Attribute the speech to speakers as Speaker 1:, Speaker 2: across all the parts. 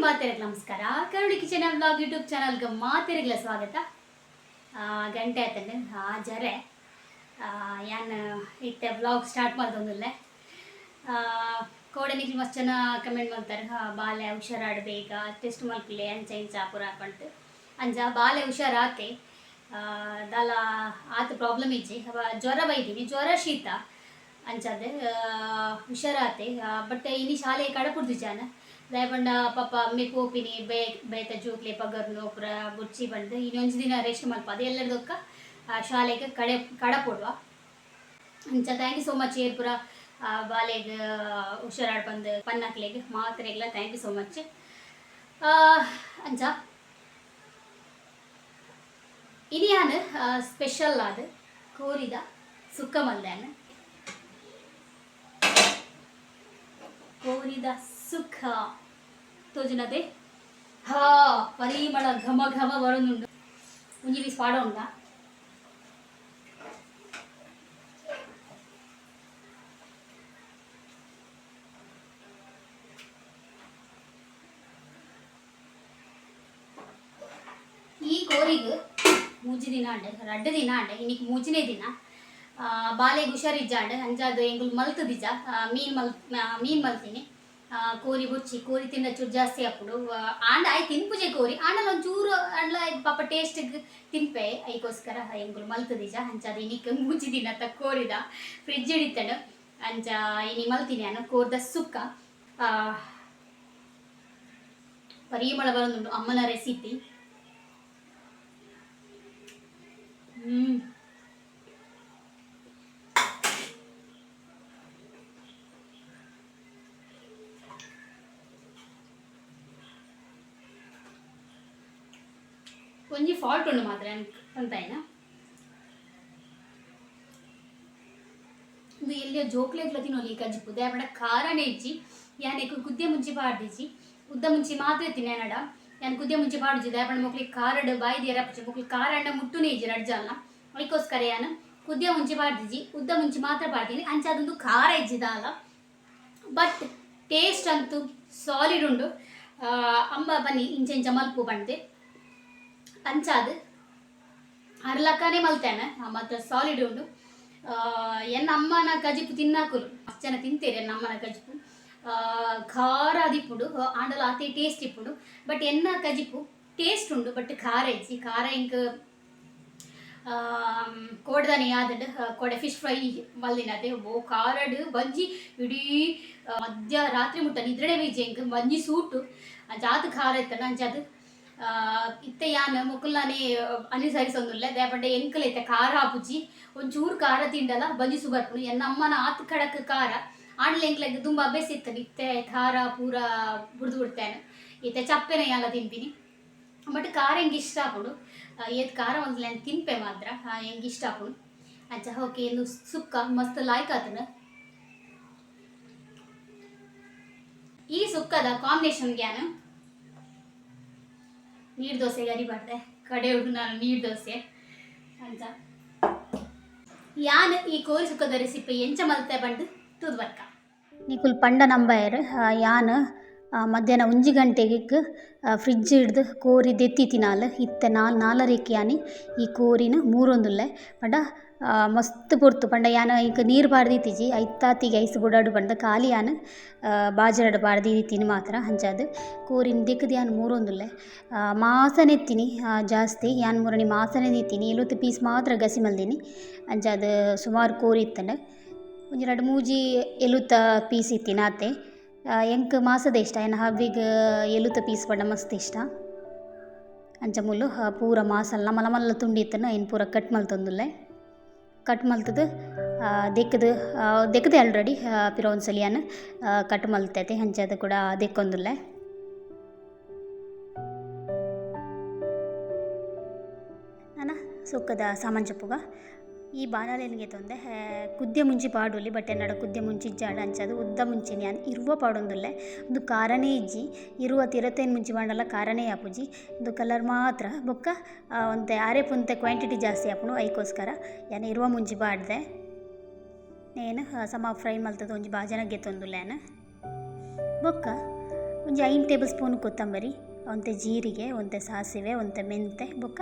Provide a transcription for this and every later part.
Speaker 1: ಮಾತೆರೆಗ್ ನಮಸ್ಕಾರ. ಕರುಳಿ kitchen blog YouTube ಚಾನಲ್ಗೆ ಮಾತೆರೆಗ್ಲ ಸ್ವಾಗತ. ಗಂಟೆ ಆತಂಡು ಆ ಜರೆ ಯಾನ್ ಇತ್ತೆ ಬ್ಲಾಗ್ ಸ್ಟಾರ್ಟ್ ಮಲ್ತೊಂದುಲ್ಲೆ. ಕೋಡೆ ನಿಕ್ಲು ಮಸ್ತ್ ಜನ ಕಮೆಂಟ್ ಮಲ್ತಾರೆ, ಬಾಲೆ ಹುಷಾರಾಡ್ ಬೇಗ ಟೆಸ್ಟ್ ಮಲ್ಪುಲೆ ಅಂಚ ಇಂಚ ಪೂರ ಪಂಡ್ದ್. ಅಂಚ ಬಾಲೆ ಹುಷಾರಾತೆ, ದಾಲ ಆತ್ ಪ್ರಾಬ್ಲಮ್ ಇಜ್ಜಿ. ಜ್ವರ ಬೈದಿನಿ, ಜ್ವರ ಶೀತ ಅಂಚಾದ್ ಹುಷಾರಾತೆ. ಬಟ್ ಇನಿ ಶಾಲೆ ಕಡಪುಡ್ದು ಜಾನ ದಾಯೆ ಪಂಡ ಪಾಪ ಅಮ್ಮೆ ಪೋಪಿನಿ ಬೇ ಬೇತ ಜೋಕ್ಲೆ ಪಗರ್ನು ಪೂರ ಬುಡ್ಚಿ ಪಂಡ್ದ್ ಇನ್ನೊಂಜಿ ದಿನ ರೆಸ್ಟ್ ಮಲ್ಪಾದ್ ಎಲ್ಲರದೊಕ್ಕ ಶಾಲೆಗ್ ಕಡೆ ಕಡಪುಡ್ವ ಅಂಚ. Thank you so much ಏರ್ ಪೂರ ಬಾಲೆಗ್ ಹುಷಾರಾಡ್ ಬಂದು ಪನ್ನಕ್ಲೆಗ್ ಮಾತ್ರೆಗ್ಲ thank you so much. ಅಂಚ ಇನಿ ಯಾನ್ ಸ್ಪೆಷಲ್ ಆದ್ ಕೋರಿದ ಸುಕ್ಕ ಮಲ್ದಾನ್. ಕೋರಿದ ಸುಕ್ಕ ತೋಜುನದೆ, ಹಾ ಪರಿಮಳ ಘಮ ಘಮ ಬರೋದುಂಡು. ಒಂಜಿ ಪೀಸ್ ಪಾಡ ಉಂಡಾ? ಈ ಕೋರಿಗ್ ಮೂಜಿ ದಿನ ಆಂಡ್, ರಡ್ಡ್ ದಿನ ಆಂಡ್, ಇನ್ನಿಕ್ ಮೂಜಿನೇ ದಿನ. ಬಾಲೆಗ್ ಹುಷಾರಿಜ್ಜಾಂಡ್, ಅಂಚಾದ್ ಎಂಕುಲು ಮಲ್ತುದಿಜ. ಮೀನ್ ಮಲ್ ಮೀನ್ ಮಲ್ತಿನಿ. ಕೋರಿ ಬೊಚ್ಚಿ, ಕೋರಿ ತಿಂಡ ಚೂರು ಜಾಸ್ತಿ ಆಪುಂಡು. ಆಂಡ ಆಯ್ ತಿನ್ಪುಜೆ ಕೋರಿ, ಆಂಡಲ ಒಂಚೂರು ಆಂಡಲ ಪಾಪ ಟೇಸ್ಟ್ಗ್ ತಿನ್ಪೆ, ಐಕೋಸ್ಕರ ಎಂಕುಲು ಮಲ್ತುದಿಜ. ಅಂಚಾದ್ ಇನಿಕ್ ಮೂಜಿ ದಿನತ ಕೋರಿದ ಫ್ರಿಜ್ ಇಡಿತ್ತಂಡ್. ಅಂಚ ಇನಿ ಮಲ್ತಿನಿ ಯಾನು ಕೋರ್ದ ಸುಕ್ಕ. ಪರಿಮಳ ಬರೋದುಂಡು ಅಮ್ಮನ ರೆಸಿಪಿ. ಒಂಜಿ ಫಾಲ್ಟ್ ಉಂಡು ಮಾತ್ರ ಪಂತಾಯಿನ, ಇಂದು ಎಲ್ಲಿಯ ಜೋಕ್ಲೆಗ್ಲ ತಿನ್ನೊಲಿ ಈ ಕಜಿಪು. ದಾಯೆ ಪಂಡ ಖಾರನೇ ಇಜ್ಜಿ. ಯಾನ್ ಎಕ್ ಕುದ್ಯ ಮುಂಚಿ ಪಾಡ್ದಿಜಿ, ಉದ್ದ ಮುಂಚಿ ಮಾತ್ರ ಇತ್ತಿನಿ ಎನಡ. ಯಾನ್ ಕುದ್ಯ ಮುಂಚಿ ಪಾಡುಜಿ, ದಾಯೆ ಪಂಡ ಮೊಕ್ಲೆಗ್ ಖಾರಡ್ ಬಾಯಿ ದೀಯರೆ ಆಪುಜಿ. ಮೊಕ್ಲು ಖಾರ ಅಂಡ ಮುಟ್ಟುನೇ ಇಜ್ಜಿ ರಡ್ಡ್ ಜನಲ. ಐಕೋಸ್ಕರ ಯಾನ್ ಕುದ್ಯ ಮುಂಚಿ ಪಾಡ್ದಿಜಿ, ಉದ್ದ ಮುಂಚಿ ಮಾತ್ರ ಪಾಡ್ದಿನಿ. ಅಂಚಾದ್ ಉಂದು ಖಾರ ಇಜ್ಜಿ ದಾಲ, ಬಟ್ ಟೇಸ್ಟ್ ಅಂತೂ ಸಾಲಿಡ್ ಉಂಡು. ಅಂಬ ಬನ್ನಿ ಇಂಚ ಇಂಚ ಮಲ್ಪು ಪಂಡ್ದ್, ಅಂಚಾದ್ ಅರ್ಲಕ್ಕನೇ ಮಲ್ತೇನೆ, ಮಾತ್ರ ಸಾಲಿಡ್ ಉಂಡು. ಎನ್ನ ಅಮ್ಮನ ಕಜಿಪು ತಿನ್ನಾಕುಲು ಮಸ್ತ್ ಜನ ತಿಂತೇರು. ಎನ್ನ ಅಮ್ಮನ ಕಜಿಪು ಖಾರ ಆದಿಪ್ಪುಂಡು, ಆಂಡಲ ಆತೆ ಟೇಸ್ಟ್ ಇಪ್ಪುಂಡು. ಬಟ್ ಎನ್ನ ಕಜಿಪು ಟೇಸ್ಟ್ ಉಂಡು, ಬಟ್ ಖಾರ ಇಜ್ಜಿ. ಖಾರ ಎಂಕ್ ಕೋಡೆದಾನೆ ಯಾದುಂಡು, ಕೋಡೆ ಫಿಶ್ ಫ್ರೈ ಮಲ್ದಿನತೆ ಓ ಖಾರಡ್ ಬಂಜಿ ಇಡೀ ಮಧ್ಯ ರಾತ್ರಿ ಮುಟ್ಟ ನಿದ್ರೆನೇ ಬೈಜಿ ಎಂಕ್, ಬಂಜಿ ಸೂಟು ಅಂಚ ಆತ್ ಖಾರ ಇತ್ತಂಡ. ಅಂಚಾದ್ ಇತ್ತೆ ಯಾನ್ ಮೊಕುಲ್ನಾನೇ ಅನುಸರಿಸೊಂದುಲ್ಲೆ. ದಾಯೆ ಪಂಡ ಎಂಕುಲ ಇತ್ತೆ ಖಾರ ಆಪುಜಿ, ಒಂಚೂರು ಖಾರ ತಿಂಡಲ ಬಂಜಿ ಸೂ ಬರ್ಪುಂಡು. ಎನ್ನ ಅಮ್ಮನ ಆತ್ ಖಡಕ್ ಖಾರ ಆಂಡಲ ಎಂಕ್ಲೆಗ್ ದುಂಬು ಅಭ್ಯಾಸ ಇತ್ತಂಡ್. ಇತ್ತೆ ಖಾರ ಪೂರ ಬುಡ್ದು ಬುಡ್ತೇನೆ, ಇತ್ತೆ ಚಪ್ಪೆನ ಯಾನ್ಲ ತಿನ್ಪಿನಿ. ಬಟ್ ಖಾರ ಎಂಕ್ ಇಷ್ಟ ಆಪುಂಡು, ಏತ್ ಖಾರ ಮಲ್ತ್ಂಡ ಯಾನ್ ತಿನ್ಪೆ ಮಾತ್ರ, ಎಂಕ್ ಇಷ್ಟ ಆಪುಂಡು ಅಂಚ. ಓಕೆ, ಇಂದು ಸುಕ್ಕ ಮಸ್ತ್ ಲಾಯ್ಕ್ ಆತ್ಂಡ್. ಈ ಸುಕ್ಕದ ಕಾಂಬಿನೇಷನ್ಗೆ ಯಾನ್ ನೀರು ದೋಸೆ ಗರಿ ಪಾಡ್ದೆ. ಕಡೆ ಉಂಡು ನಾನು ನೀರು ದೋಸೆ ಅಂಚ. ಯಾನ್ ಈ ಕೋರಿ ಸುಕ್ಕದ ರೆಸಿಪಿ ಎಂಚ ಮಲ್ತೆ ಪಂದ್ ತೂದು ಬರ್ಕ. ನಿಕುಲು ಪಂಡ ನಂಬಯರ್, ಯಾನ್ ಮಧ್ಯಾಹ್ನ 1 ಗಂಟೆಗ್ ಫ್ರಿಜ್ ಹಿಡ್ದು ಕೋರಿ ದೆತ್ತಿತ್ತಿನಾಲ್. ಇತ್ತೆ ನಾಲ್ ನಾಲರೆಕ್ ಯಾನ್ ಈ ಕೋರಿನ್ ಮೂರೊಂದುಲ್ಲೆ. ಪಂಡ ಮಸ್ತ್ ಪೊರ್ತು ಪಂಡ ಯಾನ್ ಐಕ್ ನೀರು ಪಾಡ್ದಿತ್ತಿಜಿ, ಐತಾತಿಗೆ ಐಸ್ ಬುಡಾಡು ಪಂದ್ ಖಾಲಿ ಯಾನ್ ಬಾಜನಡ್ ಪಾಡ್ದ್ ದೀತಿನಿ ಮಾತ್ರ. ಅಂಚಾದ್ ಕೋರಿನ್ ದೆಕ್ಕ್ದ್ ಯಾನ್ ಮೂರೊಂದುಲ್ಲೆ. ಮಾಸನೆ ಇತ್ತಿನಿ ಜಾಸ್ತಿ, ಯಾನ್ ಮುರಣಿ ಮಾಸನೆ ದೀತಿನಿ, ಎಲುತ ಪೀಸ್ ಮಾತ್ರ ಗಸಿ ಮಲ್ದಿನಿ. ಅಂಚಾದ್ ಸುಮಾರು ಕೋರಿ ಇತ್ತ್ಂಡ್, ಒಂಜಿ ರಡ್ಡ್ ಮೂಜಿ ಎಲುತ ಪೀಸ್ ಇತ್ತಿನ ಆತೆ. ಎಂಕ್ ಮಾಸದ ಇಷ್ಟ, ಎನ್ನ ಹವ್ವಿಗ್ ಎಲುತ ಪೀಸ್ ಪಂಡ ಮಸ್ತ್ ಇಷ್ಟ. ಅಂಚ ಮೂಲು ಪೂರ ಮಾಸಲ್ನ ಮಲ್ಲ ಮಲ್ಲ ತುಂಡು ಇತ್ತ್ಂಡ ಐನ್ ಪೂರ ಕಟ್ ಮಲ್ತೊಂದುಲ್ಲೆ. ಕಟ್ ಮಲ್ತುದು ದೆಕ್ಕ್ದ್ ದೆಕ್ಕ್ದೆ ಆಲ್ರೆಡಿ ಪಿರ ಒಂದ್ಸಲಿ ಯಾನ್ ಕಟ್ ಮಲ್ತೆ, ಅಂಚಾದ್ ಕೂಡ ದೆಕ್ಕೊಂದುಲ್ಲೆ. ನನ ಸುಕ್ಕದ ಸಾಮಾನ್ ಚೊಪ್ಪುಗ ಈ ಬಾಣಲೆನ್ ಗೆತೊಂದೆ. ಕುದ್ಯ ಮುಂಚಿ ಪಾಡೊಲಿ, ಬಟ್ ಎನ್ನಡ ಕುದ್ಯ ಮುಂಚಿ ಇಜ್ಜಾಂಡ, ಅಂಚಾದ್ ಉದ್ದ ಮುಂಚಿನ ಯಾನ್ 20 ಪಾಡೊಂದುಲ್ಲೆ. ಉಂದು ಖಾರನೇ ಇಜ್ಜಿ, 20 ಇರತ್ತೈನ್ ಮುಂಚಿ ಪಾಂಡಲ ಖಾರನೇ ಆಪುಜಿ, ಉಂದು ಕಲರ್ ಮಾತ್ರ. ಬೊಕ್ಕ ಒಂತೆ ಅರೆಪುಂತೆ ಕ್ವಾಂಟಿಟಿ ಜಾಸ್ತಿ ಆಪುಂಡು, ಐಕೋಸ್ಕರ ಯಾನ್ 20 ಮುಂಚಿ ಪಾಡ್ದೆ. ನೇನ್ ಸಮ ಫ್ರೈ ಮಲ್ತದ ಒಂಜಿ ಬಾಜನ ಗೆತೊಂದುಲ್ಲೆ ಯಾನ್. ಬೊಕ್ಕ ಒಂಜಿ ಐನ್ ಟೇಬಲ್ ಸ್ಪೂನ್ ಕೊತ್ತಂಬರಿ, ಒಂತೆ ಜೀರಿಗೆ, ಒಂತೆ ಸಾಸಿವೆ, ಒಂತೆ ಮೆಂತೆ, ಬೊಕ್ಕ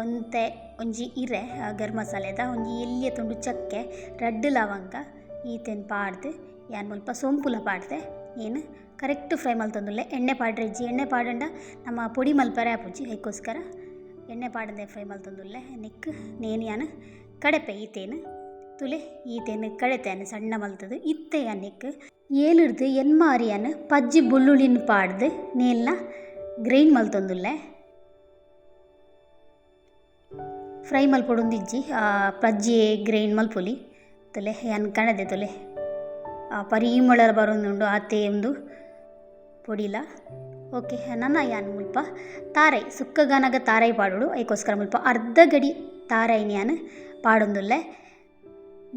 Speaker 1: ಒಂತೆ ಒಂಜಿ ಇರೆ ಗರಂ ಮಸಾಲೆದ, ಒಂಜಿ ಎಲ್ಯ ತುಂಡು ಚಕ್ಕೆ, ರಡ್ಡ್ ಲವಂಗ ಈತೆನ್ ಪಾಡ್ದ್ ಯಾನ್ ಮುಲ್ಪ ಸೋಂಪುಲ ಪಾಡ್ದೆ. ಏನ್ ಕರೆಕ್ಟ್ ಫ್ರೈ ಮಲ್ತೊಂದುಲ್ಲೆ. ಎಣ್ಣೆ ಪಾಡ್ರೆಜ್ಜಿ, ಎಣ್ಣೆ ಪಾಡಂಡ ನಮ್ಮ ಪೊಡಿ ಮಲ್ಪರೆ ಆಪುಜಿ, ಐಕೋಸ್ಕರ ಎಣ್ಣೆ ಪಾಡಂದೆ ಫ್ರೈ ಮಲ್ತೊಂದುಲ್ಲೆ. ನೆಕ್ಕ್ ನೇನ್ ಯಾನ್ ಕಡೆಪೆ ಈತೇನ್ ತುಲೆ ಈತೇನ್ ಕಡೆತೆ ಸಣ್ಣ ಮಲ್ತದು. ಇತ್ತೆ ಯಾನ್ ನೆಕ್ಕ್ ಏಳುರ್ದು ಎನ್ಮ ಅರಿಯಾನ್ ಪಜ್ಜಿ ಬೊಳ್ಳುಳ್ಳಿನ್ ಪಾಡ್ದು ನೇಲ್ನ ಗ್ರೈಂಡ್ ಮಲ್ತೊಂದುಲ್ಲೆ. ಫ್ರೈ ಮಲ್ಪೊಡೊಂದಿಜ್ಜಿ, ಪಜ್ಜಿ ಗ್ರೈಂಡ್ ಮಲ್ಪೊಲಿ. ತುಲೆ ಯಾನ್ ಕಣದೆ ತುಲೆ ಪರಿಮಳ ಬರೊಂದುಂಡು ಆತೆ ಉಂದು ಪೊಡಿಲ. ಓಕೆ, ನನ ಯಾನ್ ಮುಲ್ಪ ತಾರೈ ಸುಕ್ಕಗಾನಗ ತಾರೈ ಪಾಡೊಡು, ಐಕೋಸ್ಕರ ಮುಲ್ಪ ಅರ್ಧ ಗಡಿ ತಾರೈನ್ ಯಾನ್ ಪಾಡೊಂದುಲ್ಲೆ.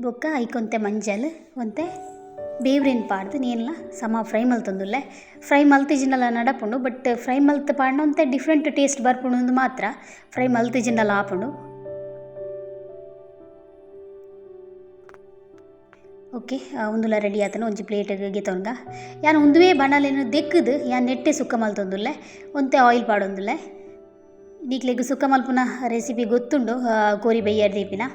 Speaker 1: ಬೊಕ್ಕ ಐಕೊಂತೆ ಮಂಜಲ್ ಒಂತೆ ಬೇವ್ರೆನ್ ಪಾಡ್ದು ನೇನ್ಲ ಸಮ ಫ್ರೈ ಮಲ್ತೊಂದುಲ್ಲೆ. ಫ್ರೈ ಮಲ್ತಿಜಿಂಡಲ ನಡಪುಂಡು, ಬಟ್ ಫ್ರೈ ಮಲ್ತ್ ಪಾಡ್ಂಡ ಒಂತೆ ಡಿಫ್ರೆಂಟ್ ಟೇಸ್ಟ್ ಬರ್ಪುಂಡು ಉಂದು ಮಾತ್ರ, ಫ್ರೈ ಮಲ್ತಿಜಿಂಡಲ ಆಪುಂಡು. ಓಕೆ, ಉಂದುಲ ರೆಡಿ ಆತನ ಒಂಜಿ ಪ್ಲೇಟ್ ಗೆತೊನ್ಗ. ಯಾನ್ ಉಂದುವೇ ಬಾಣಲೆನ್ ದೆಕ್ಕುದು ಯಾನ್ ನೆಟ್ಟೆ ಸುಕ್ಕ ಮಲ್ತೊಂದುಲ್ಲೆ. ಒಂತೆ ಆಯಿಲ್ ಪಾಡೊಂದುಲ್ಲೆ. ನಿಕ್ಲೆಗ್ ಸುಕ್ಕ ಮಲ್ಪುನ ರೆಸಿಪಿ ಗೊತ್ತುಂಡು, ಕೋರಿ ಬೈಯರ್ ದೀಪಿನ.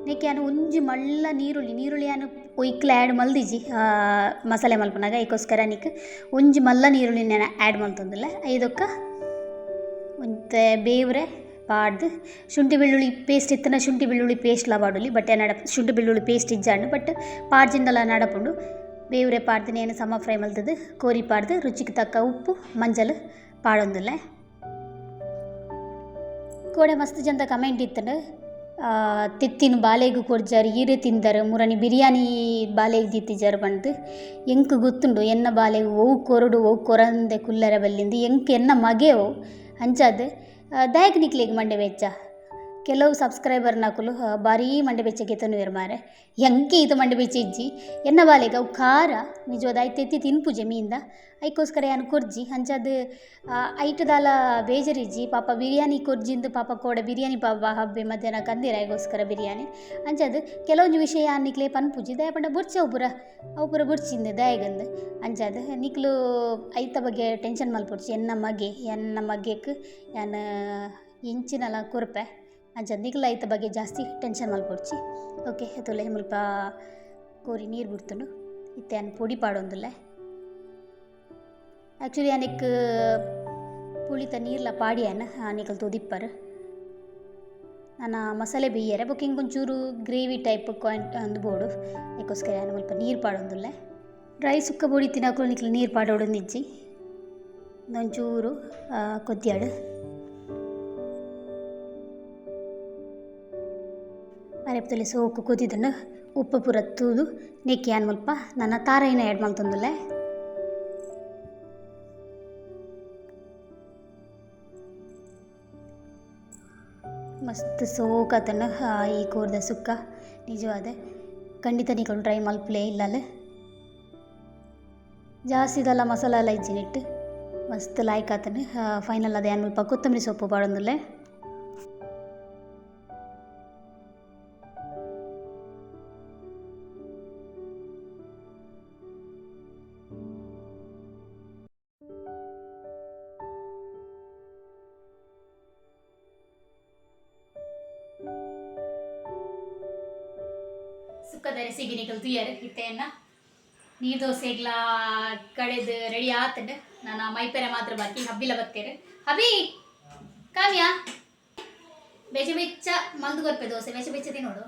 Speaker 1: ನೆಕ್ ಯಾನ್ ಒಂಜಿ ಮಲ್ಲ ನೀರುಳ್ಳಿ, ನೀರುಳ್ಳಿ ಯಾನ್ ಒಯ್ಕ್ಲ ಆ್ಯಡ್ ಮಲ್ದಿಜಿ ಮಸಾಲೆ ಮಲ್ಪುನಾಗ, ಐಕೋಸ್ಕರ ನಿಕ್ ಒಂಜಿ ಮಲ್ಲ ನೀರುಳ್ಳಿನ ಆ್ಯಡ್ ಮಲ್ತೊಂದುಲ್ಲೆ. ಐದೊಕ್ಕ ಒಂತೆ ಬೇವ್ರೆ ಪಾಡ್ದು ಶುಂಠಿ ಬೆಳ್ಳುಳ್ಳಿ ಪೇಸ್ಟ್ ಇತ್ತನ ಶುಂಠಿ ಬೆಳ್ಳುಳ್ಳಿ ಪೇಸ್ಟ್ಲ ಪಾಡೊಲಿ, ಬಟ್ ನಡ ಶುಂಠಿ ಬೆಳ್ಳುಳ್ಳಿ ಪೇಸ್ಟ್ ಇಜ್ಜಾಂಡ್, ಬಟ್ ಪಾಡ್ಜಿಂಡಲ ನಡಪುಂಡು. ಬೇವ್ರೆ ಪಾಡ್ದು ನೇನು ಸಮ ಫ್ರೈ ಮಲ್ತದು ಕೋರಿ ಪಾಡ್ದು ರುಚಿಗೆ ತಕ್ಕ ಉಪ್ಪು ಮಂಜಲ್ ಪಾಡೊಂದುಲ್ಲೆ. ಕೋಡೆ ಮಸ್ತ್ ಜನದ ಕಮೆಂಟ್ ಇತ್ತಂಡು, ತೆತ್ತಿನ ಬಾಲೆಗ್ ಕೊರ್ಜಾರ್ ಈರೆ ತಿಂದರು ಮುರಣಿ ಬಿರಿಯಾನಿ ಬಾಲೆಗ್ ದೀತಿಜಾರ್ ಪಂಡ್ದು. ಎಂಕ್ ಗೊತ್ತುಂಡು ಎನ್ನ ಬಾಲೆಗ್ ಒವು ಕೊರಡು ಒವು ಕೊರಂದೆ ಕುಲ್ಲರೆ ಬಲ್ಲಿಂದು, ಎಂಕ್ ಎನ್ನ ಮಗೆ ಅವು ಅಂಚಾದ್ ದಾಯಕ್ ನಿಕ್ಲೆಗ್ ಮಂಡೆ ಬೆಚ್ಚ. ಕೆಲವು ಸಬ್ಸ್ಕ್ರೈಬರ್ ನಕುಲು ಬಾರೀ ಮಂಡೆ ಬೆಚ್ಚ ಗೆತೊನುವೆರ್ ಮಾರೆ, ಎಂಕೆ ಈತ್ ಮಂಡೆ ಬೆಚ್ಚ ಇಜ್ಜಿ. ಎನ್ನ ಬಾಲೆಗ್ ಅವು ಖಾರ ನಿಜವಾದ ಐತೆ ತೆತ್ತಿ ತಿನ್ಪುಜೆ ಮೀಂದ, ಐಕೋಸ್ಕರ ಯಾನ್ ಕೊರ್ಜಿ. ಅಂಚಾದ್ ಐಟ್ ದಾಲ ಬೇಜಾರಿಜ್ಜಿ. ಪಾಪ ಬಿರಿಯಾನಿ ಕೊರ್ಜಿಂದು ಪಾಪ ಕೋಡೆ ಬಿರಿಯಾನಿ ಪಾಪ ಹಬ್ಬೆ ಮಧ್ಯಾಹ್ನ ಕಂದಿರ ಐಗೋಸ್ಕರ ಬಿರಿಯಾನಿ. ಅಂಚಾದ್ ಕೆಲವೊಂಜಿ ವಿಷಯ ಯಾನ್ ನಿಕ್ಲೆ ಪನ್ಪುಜಿ, ದಾಯೆ ಪಂಡ ಬೊರ್ಚಿ ಅವು ಪೂರ ಅವು ಪೂರ ಬೊರ್ಚಿಂದು ದಾಯೆಗಂದು. ಅಂಚಾದ್ ನಿಕ್ಲು ಐತ ಬಗ್ಗೆ ಟೆನ್ಷನ್ ಮಲ್ಪೊಡ್ಚಿ. ಎನ್ನ ಮಗೆ ಎನ್ನ ಮಗೆಕ್ ಯಾನ್ ಎಂಚಿನಲ ಕೊರ್ಪೆ, ಅಂಚಾದ್ ನಿಕ್ಲು ಐತ ಬಗ್ಗೆ ಜಾಸ್ತಿ ಟೆನ್ಷನ್ ಮಲ್ಪೊಡ್ಚಿ. ಓಕೆ, ತುಲೆ ಮುಲ್ಪ ಕೋರಿ ನೀರು ಬುಡ್ತುಂಡು. ಇತ್ತೆ ಯಾನ್ ಪೊಡಿ ಪಾಡೊಂದುಲ್ಲೆ. ಆ್ಯಕ್ಚುಲಿ ಯಾನಿಕ್ ಪುಳಿತ ನೀರ್ಲ ಪಾಡಿಯಾನ ನಿಕಲ್ ತೂದಿಪ್ಪರ್. ನಾನ ಮಸಾಲೆ ಬೇಯರೆ ಬೊಕ್ಕ ಇಂಕೊಂಚೂರು ಗ್ರೇವಿ ಟೈಪ್ ಕಾಯಿಂಟ್ ಅಂದ್ ಬೋಡು, ಅದಕ್ಕೋಸ್ಕರ ಯಾನ್ ಮುಲ್ಪ ನೀರು ಪಾಡೊಂದುಲ್ಲೆ. ಡ್ರೈ ಸುಕ್ಕ ಪೊಡಿ ತಿನ್ನಕುಲು ನಿಕ್ಲು ನೀರು ಪಾಡೊಡೊಂದಿಜ್ಜಿ, ಒಂಚೂರು ಕೊದ್ಯಾಡು. ಅರೆಪ್ತೊಲಿ ಸೋಕು ಕೊದಿದುಂಡು. ಉಪ್ಪು ಪೂರ ತೂದು ನೆಕ್ ಯಾನ್ ಮುಲ್ಪ ನನ್ನ ತಾರೈನ ಆ್ಯಡ್ ಮಲ್ತೊಂದುಲ್ಲೆ. ಮಸ್ತ್ ಸೋಕಾತಂಡು ಈ ಕೋರ್ದ ಸುಕ್ಕ ನಿಜವಾದ. ಖಂಡಿತ ನಿಕುಲು ಟ್ರೈ ಮಲ್ಪುಲೇ ಇಲ್ಲಲ್ಲ. ಜಾಸ್ತಿ ಇದೆಲ್ಲ ಮಸಾಲೆ ಎಲ್ಲ ಇಜ್ಜಿ ನೆಟ್ಟು ಮಸ್ತ್ ಲಾಯ್ಕ್ ಆತಂಡು. ಫೈನಲ್ ಅದ ಯಾನ್ ಮುಲ್ಪ ಕೊತ್ತಂಬರಿ ಸೊಪ್ಪು ಪಾಡೊಂದುಲ್ಲೆ. ಸುಕ್ಕದ ರೆಸಿಪಿ ನಿಕಲ್ ತುಯ್ಯರ್. ಇತ್ತೆಯನ್ನ ನೀರು ದೋಸೆಗ್ಲ ಕಡೆದು ರೆಡಿ ಆತಂಡು. ನಾನು ಮೈಪೆರೆ ಮಾತ್ರ ಬಾಕಿ, ಹಬ್ಬಿಲ ಬತ್ತೇರು. ಹಬಿ ಕಾವ್ಯ ಬೆಚ್ಚ ಬೆಚ್ಚ ಮಲ್ದು ಕೊರ್ಪೆ ದೋಸೆ ಬೆಚ್ಚ ಬೆಚ್ಚ ತಿನ್ನೋಡು.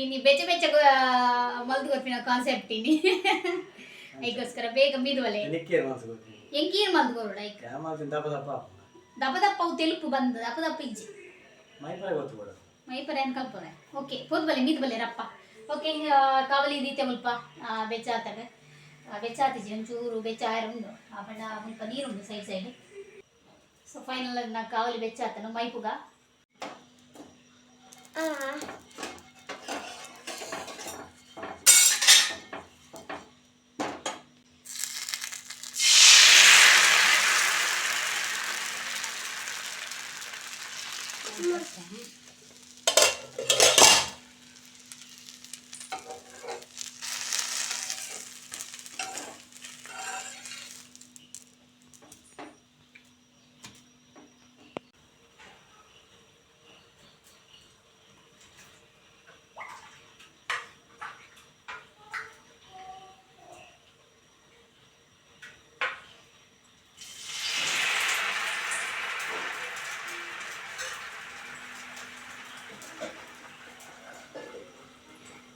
Speaker 1: ಇನ್ನು ಬೆಚ್ಚ ಬೆಚ್ಚ ಮಲ್ದು ಕೊರ್ಪಿನ ಕಾನ್ಸೆಪ್ಟ್ ಇನಿ, ಐಕೋಸ್ಕರ ಬೇಗ ಮೀದುವಲೆ ಎಂಕೀರ್ ಮಲ್ದು ಕೊರೋಡು. ಐಕ್ ದಪ್ಪ ದಪ್ಪ ಅವು ತೆಲುಪು ಬಂದ ದಪ್ಪ ದಪ್ಪ ಇಜ್ಜಿ ಮೈಪರೆ ಏನು ಕಲ್ಪದೆ. ಓಕೆ ಪೋದ್ ಬಲೆ ಮೀದ್ ಬಲೆ ರಪ್ಪ. ಓಕೆ, ಕಾವಲಿ ದೀತೆ ಮುಲ್ಪ ಬೆಚ್ಚ ಆತಂಡು. ಬೆಚ್ಚ ಆತಿಜಿ ಒಂಚೂರು ಬೆಚ್ಚ ಆಯರ ಉಂಡು, ಆ ಬಣ್ಣ ಮುಲ್ಪ ನೀರುಂಡು ಸೈಡ್ ಸೈಡ್. ಸೊ ಫೈನಲ್ ನಾ ಕಾವಲಿ ಬೆಚ್ಚ ಆತನು ಮೈಪುಗ.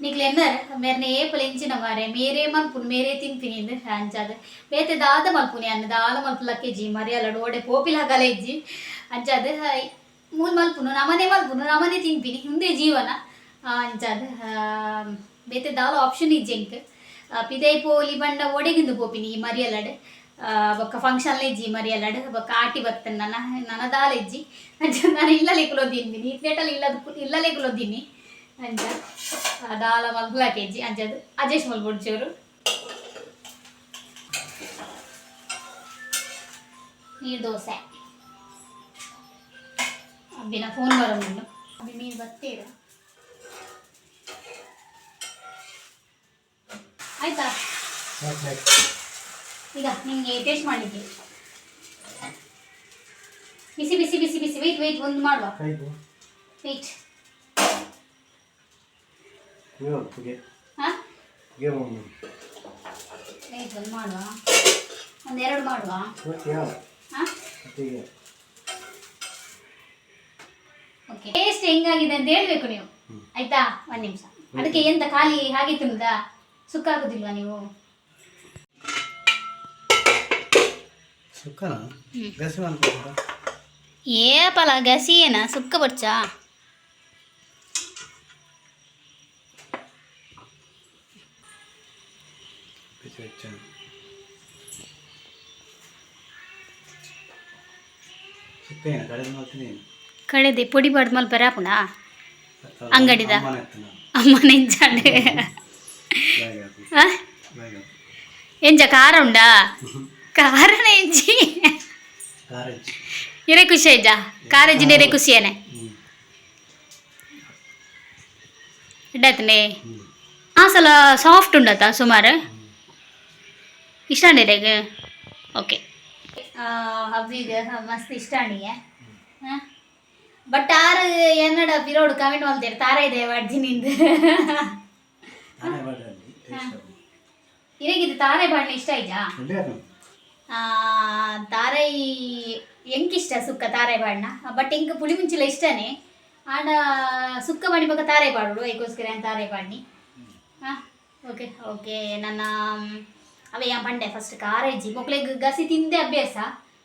Speaker 1: ನಿಕ್ಲೆ ಎನ್ನರ್ ಮೇರ್ನ ಏಪಲ ಎಂಚಿನ ಮಾರೆ ಮೇರೇ ಮಲ್ಪುನು ಮೇರೇ ತಿನ್ಪಿನಿ ಇಂದ್ ಅಂಚಾದ್ ಬೇತೆ ದಾದ ಮಲ್ಪುನಿ ಅನ್ನ ದಾಲ ಮಲ್ಪುಲಕ್ಕೆಜಿ ಮರಿಯಲಡ್ ಓಡೆ ಪೋಪಿಲ ಗಲೇಜ್ಜಿ ಅಂಚಾದ್ ಮೂಲು ಮಲ್ಪುನು ನಮನೆ ಮಲ್ಪುನು ನಮನೆ ತಿನ್ಪಿನಿ ಉಂದೇ ಜೀವನ ಅಂಚಾದ್ ಬೇತೆ ದಾಲ ಆಪ್ಷನ್ ಇಜ್ಜಿ ಎಂಕ್ ಪಿದೈ ಪೋಲಿ ಬಂಡ ಒಡೆಗಿಂದು ಪೋಪಿನಿ ಈ ಮರಿಯಲಡ್ ಬೊಕ್ಕ ಫಂಕ್ಷನ್ ಇಜ್ಜಿ ಮರಿಯಲಡ್ ಬೊಕ್ಕ ಆಟಿ ಬತ್ತನ ನನ ನನ ದಾಲ ಇಜ್ಜಿ ಅಂಚ ನಾನು ಇಲ್ಲಲೇ ಕುಲೋದಿನಿ ಇತ್ಲೇಟಲ್ ಇಲ್ಲದ ಇಲ್ಲಲೇ ಕುಲೋದಿನಿ ಅಂಚ ದಾಲ ಮಲ್ಪುಲಕ್ಕೆ ಇಜ್ಜಿ ಅಂಚ ಅದು ಅಜೇಶ್ ಮಲ್ಪೊಡ್ಚೂರು ನೀರು ದೋಸೆ. ಅಬ್ಬಿನ ಫೋನ್ ಬರೋದು ಅಬ್ಬಿ ನೀರು ಬತ್ತೀರ ಆಯ್ತಾ? ಈಗ ನಿಮಗೆ ಟೇಸ್ಟ್ ಮಾಡಲಿಕ್ಕೆ ಬಿಸಿ ಬಿಸಿ ಬಿಸಿ ಬಿಸಿ. ವೆಯ್ಟ್ ವೆಯ್ಟ್, ಒಂದು ಮಾಡುವ. ವೆಯ್ಟ್. ಹಾಂ, ವೆಯ್ಟ್, ಒಂದು ಮಾಡುವ, ಒಂದೆರಡು ಮಾಡುವ. ಹಾಂ, ಓಕೆ. ಟೇಸ್ಟ್ ಹೆಂಗಾಗಿದೆ ಅಂತ ಹೇಳ್ಬೇಕು ನೀವು, ಆಯ್ತಾ? ಒಂದು ನಿಮಿಷ. ಅದಕ್ಕೆ ಎಂತ ಖಾಲಿ ಹಾಗೆ ತಿನ್ನುದಾ? ಸುಕ್ಕ ಆಗುದಿಲ್ವಾ ನೀವು?
Speaker 2: ಸುಕ್ಕನ ಗಸಿ ಮಾಡ್ಕೊಂಡ.
Speaker 1: ಏಪಲ ಗಸಿ ಏನ ಸುಕ್ಕ ಬಡ್ಚಾ?
Speaker 2: ಬಿಸಿ ಬೆಚ್ಚ ಸುಕ್ಕ ಏನ ಕಡೆದು ಮಾಡ್ತೀನಿ.
Speaker 1: ಕಡೆದೆ ಪೊಡಿ ಬಾಡ್ದು ಮಲ್ಪರೆ ಆಪುಂಡಾ ಅಂಗಡಿದ? ಅಮ್ಮನ ಎಂಚಾಂಡ್? ಎಂಚ ಖಾರ ಉಂಡಾ? ಖಾರನ ಎಂಚಿ? ಇರೆ ಖುಷಿ ಆಯ್ತಾ? ಕಾರೇಜ್ ನೆರೆ ಖುಷಿಯೇನೆ ಇಡ್ಡಾತನೆ. ಆ ಸಲ ಸಾಫ್ಟ್ ಉಂಡತ ಸುಮಾರು ಇಷ್ಟ ಅಂಡಿರೆಗ್. ಓಕೆ, ಅಬ್ಬಿಗೆ ಮಸ್ತ್ ಇಷ್ಟ ಅಂಡಿಗೆ. ಬಟ್ ಆರು ಎನ್ನಡ ಪಿರೋಡು ಕಮೆಂಟ್ ಮಲ್ತೇರು ತಾರ ಇದೆ ಅರ್ಜಿನಿಂದ. ಇರೆಗಿದು ತಾರೆ ಬಾಡ್ಲೆ ಇಷ್ಟ ಆಯ್ತಾ? ತಾರೈ ಎಂಕ್ ಇಷ್ಟ ಸುಕ್ಕ ತಾರೈ ಬಾಡ್ನ. ಬಟ್ ಎಂಕ್ ಪುಳಿ ಮುಂಚಿಲ ಇಷ್ಟನೇ ಆಂಡ ಸುಕ್ಕ ಮಾಡಿ ಬೊಕ ತಾರೈ ಪಾಡೋಡು, ಐಕೋಸ್ಕರ ತಾರೈ ಪಾಡ್ನಿ. ಹಾಂ, ಓಕೆ ಓಕೆ. ನನ್ನ ಅವೇ ಯಾ ಪಂಡೆ ಫಸ್ಟ್ ಖಾರ ಇಜ್ಜಿ. ಮೊಕ್ಲೆಗ್ ಗಸಿ ತಿಂದೆ ಅಭ್ಯಾಸ,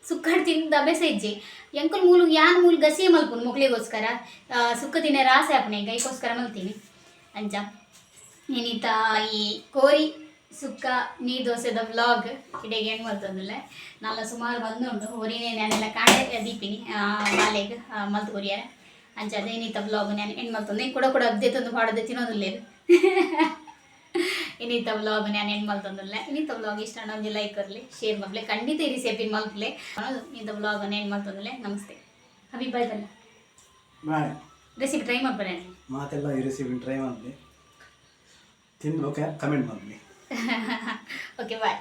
Speaker 1: ಸುಕ್ಕಡ್ ತಿಂದ ಅಭ್ಯಾಸ ಇಜ್ಜಿ. ಎಂಕುಲು ಮೂಲು ಯಾನ್ ಮೂಲು ಗಸಿಯೇ ಮಲ್ಪುನು ಮೊಕ್ಲೆಗೋಸ್ಕರ. ಸುಕ್ಕ ತಿನ್ನೆರೆ ಆಸೆ ಆಪುನೆ ಎಂಕ್, ಐಕೋಸ್ಕರ ಮಲ್ತೀನಿ. ಅಂಚ ಇನಿತ ಈ ಕೋರಿ ಸುಕ್ಕ ನೀರು ದೋಸೆದ ವ್ಲಾಗ್ ಇಡೆಗೆ ಹೆಂಗೆ ಮಲ್ತೊಂದುಲ್ಲೆ. ನಲ್ಲ ಸುಮಾರು ಬಂದುಂಡು ಒರಿನೇ ನಾನೆಲ್ಲ ಕಾಂಡೆ ದೀಪಿನಿ ಬಾಲೆಗ್ ಮಲ್ತು ಕೊರಿಯರೆ. ಅಂಚ ಅದೇ ಇನಿತ ವ್ಲಾಗ್ ನಾನು ಎಂಡ್ ಮಲ್ತೊಂದು. ಕೂಡ ಕೂಡ ಅಬ್ದೆ ತಂದು ಪಾಡದೆ ತಿನ್ನೋದಿಲ್ಲೇರು. ಇನ್ನಿತ ವ್ಲಾಗ್ ನಾನು ಎಂಡ್ ಮಲ್ತೊಂದುಲ್ಲೆ. ಇನ್ನಿತ ವ್ಲಾಗ್ ಇಷ್ಟ ಒಂಜಿ ಲೈಕ್ ಕೊರ್ಲಿ, ಶೇರ್ ಮಲ್ಪಲೆ, ಖಂಡಿತ ಈ ರೆಸಿಪಿ ಮಲ್ಪಲೆ. ಇಂಥ ವ್ಲಾಗ್ ಎಂಡ್ ಮಲ್ತೊಂದುಲ್ಲೆ. ನಮಸ್ತೆ. ಅಭಿ, ಬಾಯ್ ಬಲ್ಲ.
Speaker 2: ಬಾಯ್.
Speaker 1: ರೆಸಿಪಿ ಟ್ರೈ ಮಲ್ಪರೆ.
Speaker 2: ಮಾತೆಲ್ಲ ಈ ರೆಸಿಪಿ ಟ್ರೈ ಮಾಡಲಿ, ತಿಂದು ಓಕೆ ಕಮೆಂಟ್ ಮಾಡಲಿ.
Speaker 1: Okay, bye.